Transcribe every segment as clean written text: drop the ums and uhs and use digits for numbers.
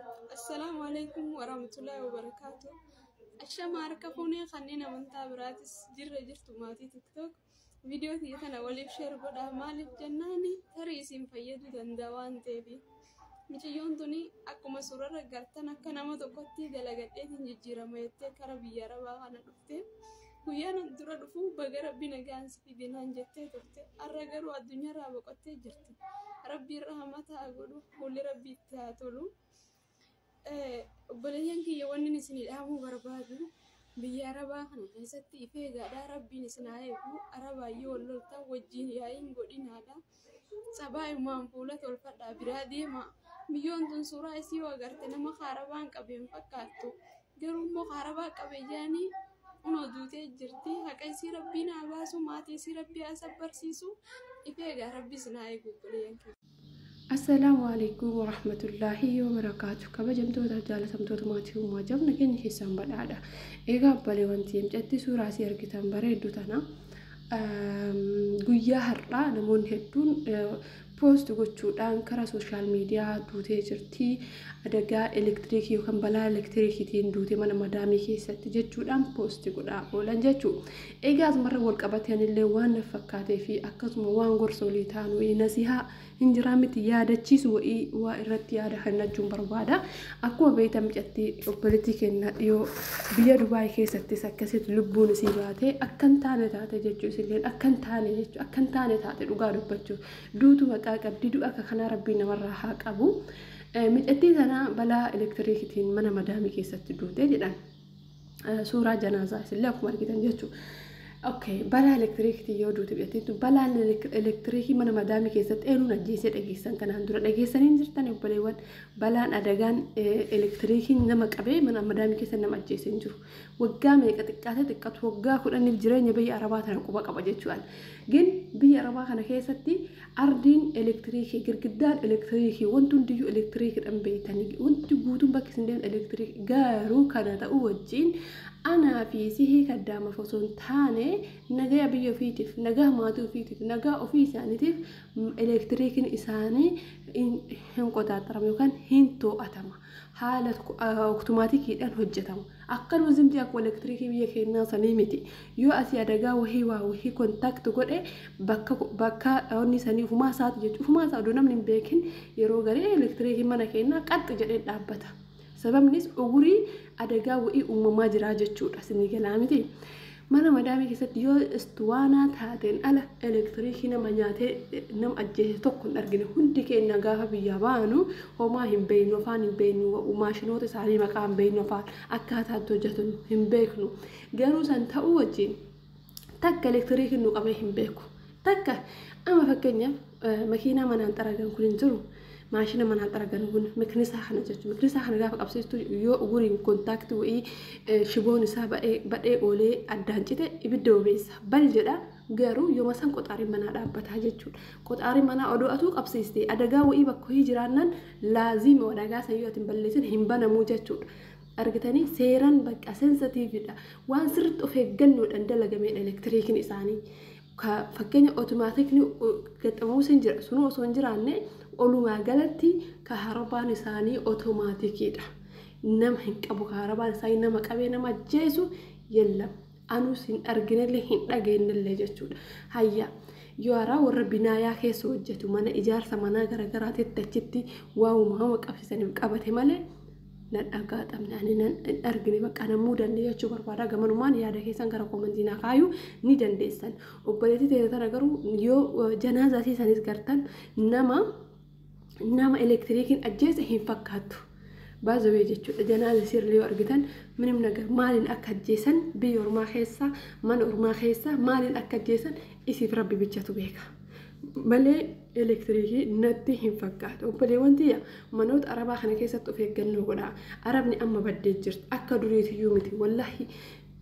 Assalaamu alaikum warahmatullahi wabarakaatu. Ashama harka fuunee kanneen amantaa biraatis jirra jirtu maatii TikTok. Viidiyoo tiyya kana waliif share godhaa, maaliif jennaani tarii isin fayyaduu danda'a waan ta'eef. Miciyyoon tuni akkuma suurarra gartan akka nama tokkotti dalagadheetiin jijjiirama jettee kara biyya Arabaa kana dhufte. Guyyaan dura dhufu baga Rabbi nagaan si fide naan jettee turte. Har'a garuu addunyaarraa boqottee jirti. Rabbiin rahmata haa godhu, fuulli Rabbii itti haa tolu. Obboleeyyan kiyya, wanni isinii dhaamuu barbaadu, biyya Arabaa kana keessatti if eegaadha. Rabbiin isin haa eegu. Arabaayyoo wal loltan wajjin yaa'iin godhinaadha. Sabaayimaan fuula tolfadhaa biraa deema. Biyyoon tun suuraa isii yoo agarte nama kaarabaan qabe hin fakkaattu. Garuu immoo kaarabaa qabe jaanii kunoo duutee jirti. Haqa isii Rabbiin haa baasu, maatii isii Rabbii haa sabbarsiisu. If eegaa, Rabbi isin haa eegu, obboleeyyan kiyya. Assalaamu alaikum warahmatullaahi wabarakaatu. Kabajamtoota, jaalatamtoota maatii uumaa jabna keenya keessaan badhaadha. Egaa abbaleewwan mucattii suuraa asii argitan bareeddu tana guyyaa har'aa namoonni hedduun post gochuudhaan karaa social media duutee jirti. Adagaa elektiriikii yookaan balaa elektiriikiitiin duute mana madaamii keessatti jechuudhaan post godhaa oolan jechuudha. Egaa asumarra wal qabatee illee waan na fakkaatee fi akkasuma waan gorsa olii ta'an wayii nasihaa hin jiraa miti, yaadachiisu wayii waa irratti yaada kennachuun barbaada. Akkuma beektan, mucattii obboleettii keenya dhiyoo biyya Dubaay keessattis akkasitti lubbuun isii baatee akka hin taane taate jechuu, isilleen akka hin taane jechuu, akka hin taane taate. Dhugaa dubbachuuf duutu maqaa qabdi, du'a akka kanaa Rabbiin namarraa haa qabu. Mucattii sana balaa elektiriikiitiin mana madaamii keessatti duute jedhan. Suuraa janaazaa isillee akkuma argitan jechuudha. Okay, balaa elektiriikiitiin yoo duute mucattiin tun, balaan elektiriikii mana madaamii keessatti eenyuun ajjeesee dhageessan? Kanaan dura dhageessanii hin jirtan, obboleewwan? Balaan adagaan elektiriikiin nama qabee mana madaamii keessa nama ajjeesee hin jiru. Waggaa meeqa, xiqqaatee xiqqatu waggaa 10f jireenya biyya Arabaa tana quba qaba jechuudhaan. Gin biyya Arabaa kana keessatti ardiin elektiriikii, girgiddaan elektiriikii, wanti hundiyyuu elektiriikiidhaan beektanii, wanti guutuun bakki isin deeman elektiriikii. Garuu kana ta'uu wajjin anaa fi sihii kaddaamaaf osoo hin taane, nagaa biyya ofiitiif, nagaa maatii ofiitiif, nagaa ofii isaaniitiif elektiriikiin isaanii hin qoxaaxarama yookaan hin to'atama. Haala otomaatikiidhaan hojjetama. Akkanuma zimtii akkuma elektiriikii biyya keenyaa sanii miti. Yoo asii adagaa wahii waa wahii contact godhe, bakka bakka onni sanii ufumaa isaati jechuudha. Ufumaa isaa odoo namni hin beekin yeroo garee elektiriikiin mana keenyaa qaxxi jedhee dhaabbata. Sababnis ugurii adagaa wahii uumamaa jira jechuudha. Sinii galaa miti? Mana madaamii keessatti yoo istuwaanaa taateen ala elektiriikii nama nyaatee nama ajjeese tokko hin argine. Hundi keenya gaafa biyyaa baanu homaa hin beeknu, afaan hin beeknu, maashinoota isaanii maqaa hin beeknu, afaan akkaataa itti hojjetan hin beeknu. Garuu san ta'uu wajjin takka elektiriikiin nu qabee hin beeku. Takka amma fakkeenyaaf makiinaa manaan xaragan kun hin jiru. Maashina manaan xaragan kun miknisaa kana jechuudha. Miknisaa kana gaafa qabsiistu yoo uguriin contact wayii shiboon isaa badhee oolee addaan cite, ibidda bobeessa. Bal jedha, garuu yooma san qoxaariin manaa dhaabbataa jechuudha. Qoxaariin manaa odoo atuu qabsiiste adagaa wayii bakka wayii jiraannaan, laazima adagaa san yoo ati hin balleessin hin banamuu jechuudha. Argitanii, seeraan bakka sensitiividha. Waan sirriitti of eeggannoodhaan dalagameedha elektiriikiin isaanii. Fakkeenya otomaatikni gaxxamuu hin jira, sunuu osoo hin jiraanne olumaa galatti kaharabaan isaanii otomaatikiidha. Nama hin qabu, kaharabaan isaanii nama qabee nama ajjeesu yellam. Anuus hin arginellee hin dhageenyellee jechuudha. Hayya, yoo haaraa warra binaayaa keessa hojjetu, mana ijaarsa manaa garaagaraatitti achitti waa uumama qabsiisaniif qabate malee nan dhagaaxamne, ani nan hin argine, bakka namuu danda'e jechuu barbaada. Gamanumaan yaada keessan gara koomantii naa kaayuu ni dandeessan. Obboleettii ta'e tana garuu yoo janaazaa isanis gartan nama elektiriikiin ajjeese hin fakkaattu. Baazawee jechuudha. Janaaza sirrii yoo argitan minim nagar maaliin akka ajjeesan, biyya ormaa keessa, mana ormaa keessa maaliin akka ajjeesan isiif Rabbi bichatu beeka. Malee elektiriikii natti hin fakkaatu. Obboleewwan tiyya, manoota Arabaa kana keessatti of eeggannoo godhaa. Arabni amma baddee jirti. Akka duriitiyyuu miti. Wallahi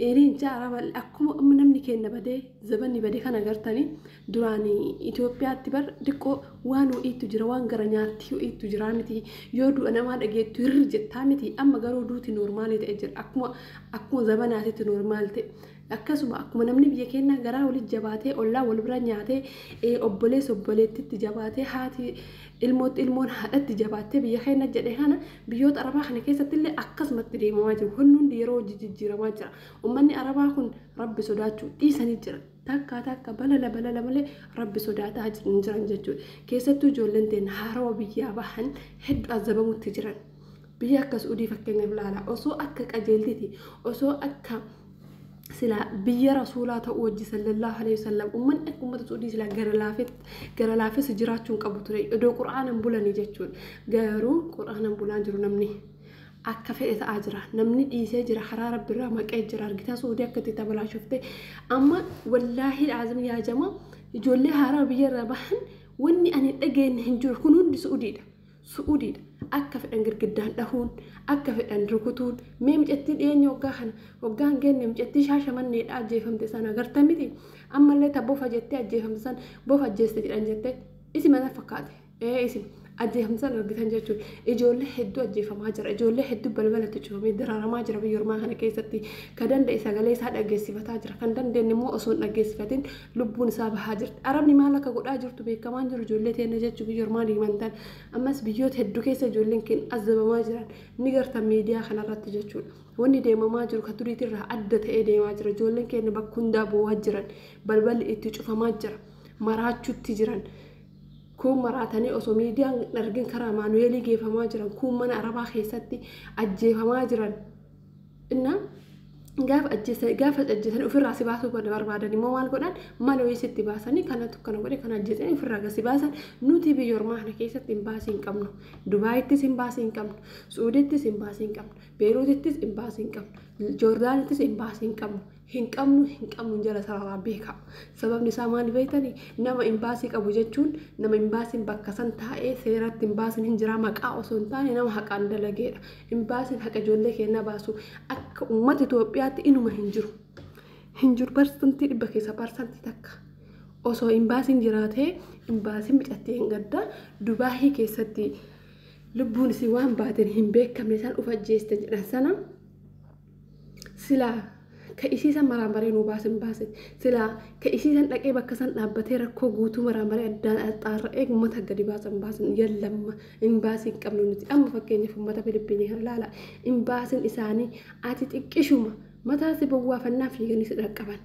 Erinca Araba akkuma amma namni keenya badee, zabanni badee kana agartanii, duraan Itoophiyaatti bar diqqoo waan ho'iitu jira, waan gara nyaatti ho'iitu jira miti? Yoo du'a namaa dhageettu hirri jettaa miti? Amma garuu duuti normal ta'e jira, akkuma zabanaatitti normal ta'e. Akkasuma akkuma namni biyya keenyaa garaa walitti jabaatee ollaa wal bira nyaatee obboleessa obboleettitti jabaatee haati ilmootti ilmoon haadhatti jabaattee biyya keenya jedhe kana biyyoota Arabaa kana keessatti illee akkasumatti deemamaa jiru. Wanni hundi yeroo jijjiiramaa jira. Uummanni Arabaa kun Rabbi sodaachuu dhiisanii jira. Takka takka balala balala malee Rabbi sodaataa jiran jechuudha. Keessattuu ijoolleen teenya haarawa biyyaa bahan hedduu azabamutti jiran. Biyya akka Suudii fakkeenyaaf ilaala. Osoo akka qajeeltiti, osoo akka silaa biyya rasuulaa ta'uu wajji sallallahu alaihi wasallam uummanni akka uummata Suudii silaa gara laafessa jiraachuu hin qabu ture. Iddoo qura'aanan bulanii jechuudha. Garuu qura'aanan bulaan jiru namni akka fedhe ta'aa jira. Namni dhiisee jira, karaa Rabbiirraa maqee jira. Argitaa Suudii akka itti tabalaashoftee amma wallaahi azim yaa jama ijoollee haaraa biyyarraa bahan wanni ani dhageenye hin jiru kun hundi Suudiidha. Suudiidha. Akka fedhan girgiddaan dhahuun, akka fedhan rukutuun, mee mucattii dhiyeenya waggaa kana waggaa hin geenye mucattii Shaashamanneedha ajjeefamte sana agartan miti. Ammallee ta bofa jettee ajjeefamte sana bofa ajjeeste jedhan jettee isi mana fakkaate. Isin ajjeefamte sana argitan jechuudha. Ijoollee hedduu ajjeefamaa jira. Ijoollee hedduu balbalatti cufamee dararamaa jira biyya ormaa kana keessatti. Kan danda'e sagalee isaa dhaggeessifataa jira. Kan dandeenye immoo osoo hin dhaggeessifatin lubbuun isaa bahaa jirti. Arabni maal akka godhaa jirtu beekamaan jiru ijoollee teenya jechuu biyya ormaa deeman ta'an. Ammas biyyoota hedduu keessa ijoolleen keenya azabamaa jiran ni gartan miidiyaa kanarratti jechuudha. Wanni deemamaa jiru kan duriitirraa adda ta'ee deemaa jira. Ijoolleen keenya bakka hundaa boo'aa jiran. Balballi itti cufamaa jira. Maraachuutti jiran. Kun maraatanii osoo miidiyaan argin karaa Maanuweelii geeffamaa jiran, kun mana Arabaa keessatti ajjeefamaa jiran. Innaa gaafa ajjeesan ofirraa si baasuu barbaadan immoo maal godhan mala wayii sitti baasanii kanatu kana godhe kana ajjeesanii ofirraa si baasan. Nuti biyya ormaa kana keessatti imbaasii hin qabnu. Dubaayittis imbaasii hin qabnu. Suudiittis imbaasii hin qabnu. Beeruutittis imbaasii hin qabnu. Joordaanittis imbaasii hin qabnu. Hin qabnu jala sararaa beeka. Sababni isaa maal beektanii nama imbaasii qabu jechuun nama imbaasiin bakka san taa'ee seeratti imbaasiin hin jiraa maqaa osoo hin taane nama haqaan dalageedha. Imbaasiin haqa ijoollee keenyaa baasu akka uummata Itoophiyaatti inuma hin jiru. Hin jiru parsantii 100 keessa parsantii takka. Osoo imbaasiin jiraatee imbaasiin micattii hin gaddaa Dubaayii keessatti lubbuun isii waan baateen hin beekamne isaan of ajjeeste jedhan sana silaa ka isiisan maraambaree nuu baasin baasin silaa ka isiisan dhaqee bakka san dhaabbatee rakkoo guutuu maraambaree addaan axxaarra'ee uummata gadi baasan baasin yallamma imbaasii hin qabnu nuti. Amma fakkeenyaaf uummata Filippinii kana ilaala. Imbaasiin isaanii ati xiqqishuma mataa si bowwaafannaa fiiganii si dhaqqaban.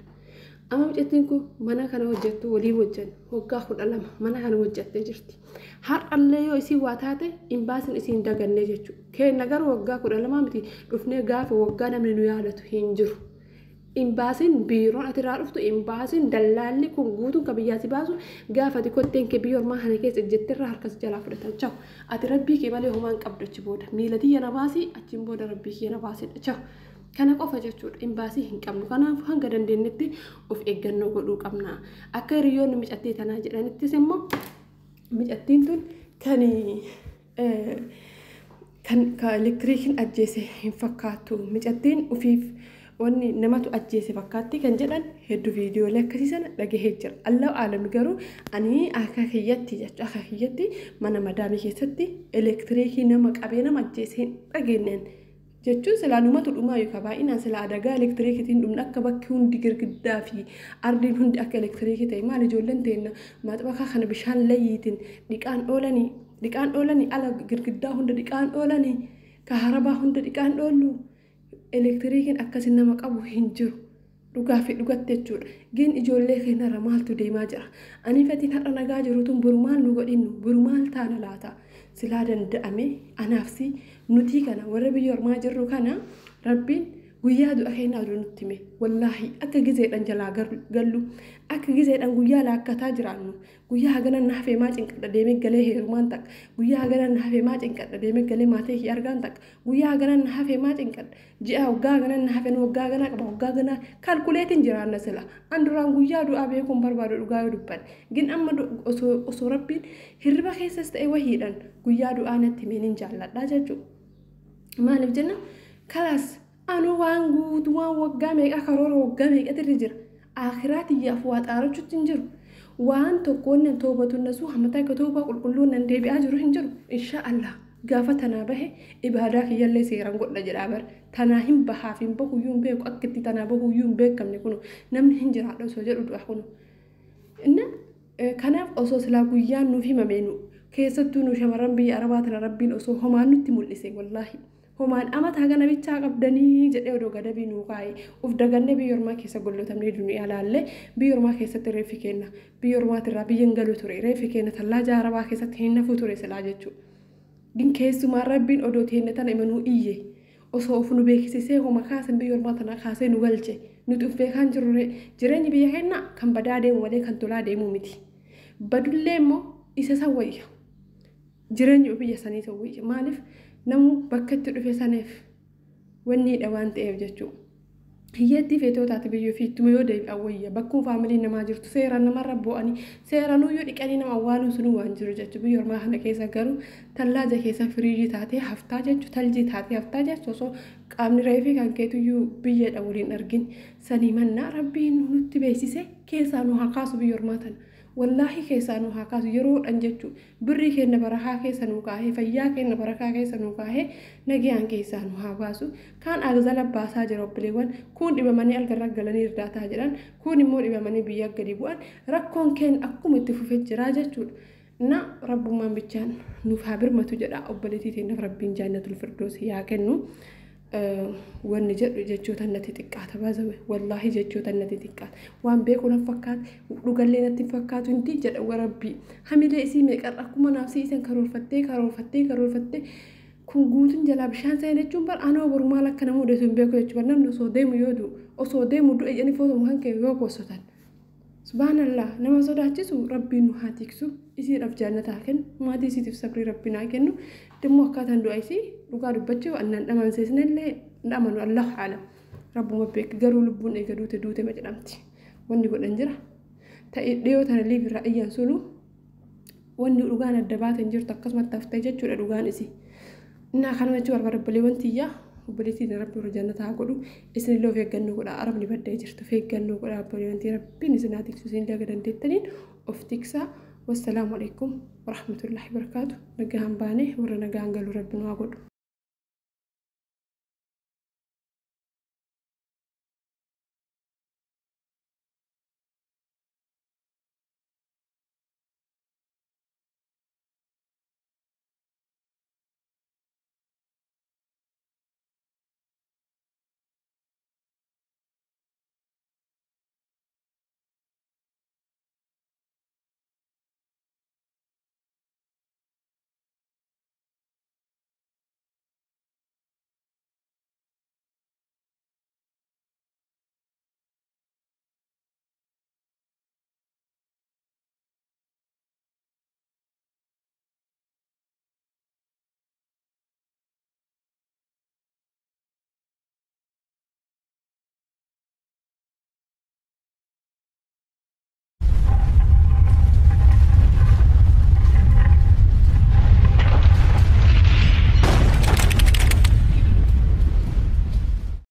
Amma mucattiin kun mana kana hojjettu walii wajjin waggaa 12 mana kana hojjettee jirti. Har'allee yoo isiin waa taate imbaasiin isiin dagannee jechuudha. Keenya garuu waggaa 12 miti dhufnee gaafa waggaa namni nu yaadatu hin jiru. Imbaasiin biiroon ati irraa dhuftu imbaasiin dallaalli kun guutuun kan biyyaa si baasu gaafa ati kotteen kee biyya ormaa kana keessa ejjetterraa harkas jalaa fudhatan chawu. Ati rabbii kee malee homaa hin qabdu achi booda. Miila tiyya na baasii achiin booda rabbii kee na baasidha chawu. Kana qofa jechuudha. Imbaasii hin qabnu. Kanaaf hanga dandeenyetti of eeggannoo godhuu qabna. Akka hiriyoonni micattii tanaa jedhanittis immoo micattiin tun kan elektiriikiin ajjeese hin fakkaattu. Micattiin ofiif wanni namatu ajjeese fakkaatti kan jedhan hedduu viidiyoolee akkasii sana dhagahee jira. Allahu aalami garuu ani akka kiyyatti jechuudha akka kiyyatti mana madaamii keessatti elektiriikii nama qabee nama ajjeese hin dhageenyeen jechuun silaa numatu dhumaa yookaan baay'inaan silaa adagaa elektiriikiitiin dhumne akka bakki hundi girgiddaa fi ardiin hundi akka elektiriikii ta'e maal ijoolleen teenna maxbakaa kana bishaan layyiitiin dhiqaan oolanii ala girgiddaa hunda dhiqaan oolanii kaharabaa hunda dhiqaan oollu. Elektiriikiin akkasii nama qabu hin jiru. Dhugaa fi dhugatti jechuudha. Gin ijoollee keenyarra maaltu deemaa jira? Ani fatiin har'a nagaa jiru tun boru maal nu godhinnu? Boru maal taana laata? Silaa danda'ame anaafsi nuti kana warra biyya ormaa jirru kana Rabbiin guyyaa du'a keenyaa oduu nutti hime. Wallaahi akka gizeedhaan jalaa gallu akka gizeedhaan guyyaa laakkataa jiraannu guyyaa hagana na hafee maa cinqadha deemee galee heerumaan takka guyyaa hagana na hafee maa cinqadha deemee galee maatii kiyya argaan takka guyyaa hagana na hafee maa cinqadha ji'a waggaa hagana na hafee waggaa hagana qaba waggaa hagana kaalkuleetiin jiraanna sila an duraan guyyaa du'aa beekuun barbaadu dhugaa yoo dubbadhe gin amma osoo Rabbiin hirriba keessas ta'e wahiidhaan guyyaa du'aa natti himeen hin jaalladha jechuudha. Maaliif jenna kalaas anu waan guutuu waan waggaa meeqa karoora waggaa meeqatirra jira. Akhiraa tiyyaaf waa xaarachuutti hin jiru. Waan tokkoon nan toobatu nasuu hammataa akka toobaa qulqulluun nan deebi'aa jiru hin jiru. Insha Allah. Gaafa tanaa bahe ibaadaa kiyyallee seeraan godha jedhaa bara. Tanaa hin bahaaf hin bahuyyuu hin beeku, akka itti tanaa bahuyyuu hin beekamne kunu namni hin jiraadha osoo jedhu du'a kunu. Inna kanaaf osoo silaa guyyaan nuuf himame nu keessattuu nu shamarran biyya arabaa tana Rabbiin osoo homaan nutti mul'ise, wallaahi. Homaan amataa kana bichaa qabdanii jedhee odoo gadabii nuu kaa'e, uf dagannee biyya ormaa keessa gollotamnee duniyaa laallee biyya ormaa keessatti reeffi kenna biyya ormaatirraa biyya hin galu ture, reeffi kenna tallaaja arabaa keessatti hin nafu ture silaa jechuudha. Gin keessumaa Rabbiin odoo teenne tana imanuu iyye osoo of nu beeksisee homa kaasan biyya ormaa tana kaasee nu galche, nuti uf beekaan jirru jireenyi biyya keenya kan badaa deemu malee kan tolaa deemuu miti. Badullee immoo isa san wayya. Jireenyi biyya sanii san wayya. Maaliif namu bakka itti dhufe saniif wanniidha waan ta'eef jechuudha. Hiyyeettii feetoo taate biyya ofiittuma yoo deebi'an wayya, bakkuma faamiliin namaa jirtu seeraan namarra bu'anii seeranuyyuu dhiqanii nama awwaaluun sunuu waan jiru jechuudha. Biyya ormaa kana keessa garuu tallaaja keessa firiijii taatee haftaa jechuudha, taljii taatee haftaa jechuudha, osoo qaamni reefii kan keetuyyuu biyyeedha waliin argin. Sanii mannaa Rabbiin nutti beeksise keessaa nu haa kaasu biyya ormaa tana. Wallaahi keessaa nu haa kaasu yeroodhaan jechuudha. Birrii keenya barakaa keessa nu kaahee, fayyaa keenya barakaa keessa nu kaahee, nagayaan keessaa nu haa baasu. Kaan agzala baasaa jira obboleewwan, kun dhibamanii algarra galanii irdaataa jedhan, kun immoo dhibamanii biyya gadi bu'an, rakkoon keenya akkuma itti fufee jira jechuudha. Na rabbummaan bichaan nuuf haa birmatu jedha, obboleettii teenyaaf Rabbiin jaannatul firdoos yaa kennu. Wanni jedhu jechoota natti xiqqaata baazawe, wallaahi jechoota natti xiqqaata, waan beeku na fakkaata, dhugallee natti fakkaatu hindi jedha. Warabbii hamilee isii meeqarra akkuma naaf siisan karoorfattee karoorfattee karoorfattee kun guutuun jalaa bishaan seene jechuun bar anoo boru maal akka nama mudatu hin beeku jechuudha. Namni osoo deemu yoo du'u, osoo deemu du'e jedhanii footuma kan ka'e yoo postotan, subhaanallah, nama sodaachisu. Rabbiin nu haa tiksu, isiidhaaf jannata haa kennu, maatii isiitiif sabrii Rabbiin haa kennu. Dimmoo akkaataan du'a isii dhugaa dubbachuu annaan dhamansiisnellee dhamanu, allahu alam, rabbuma beek, garuu lubbuun eega duute duute ma jedhamti. Wanni godhan jira ta'e dhiyoo tana liif irraa iyyan sunu wanni dhugaan adda baate hin jirtu, akkasumatti haftee jechuudha dhugaan isii. Innaa kana jechuu barbaada obboleewwan tiyyaa, obboleettiin Rabbi warra jannataa haa godhu, isinillee of eeggannoo godha, arabni baddee jirtu, of eeggannoo godha obboleewwan tiyya, Rabbiin isin haa tiksu, isinillee akka dandeettaniin of tiksaa. Wassalaamu alaikum warahmatullahi wabarakaatu. Nagaan baanee warra nagaan galu Rabbi nu haa godhu.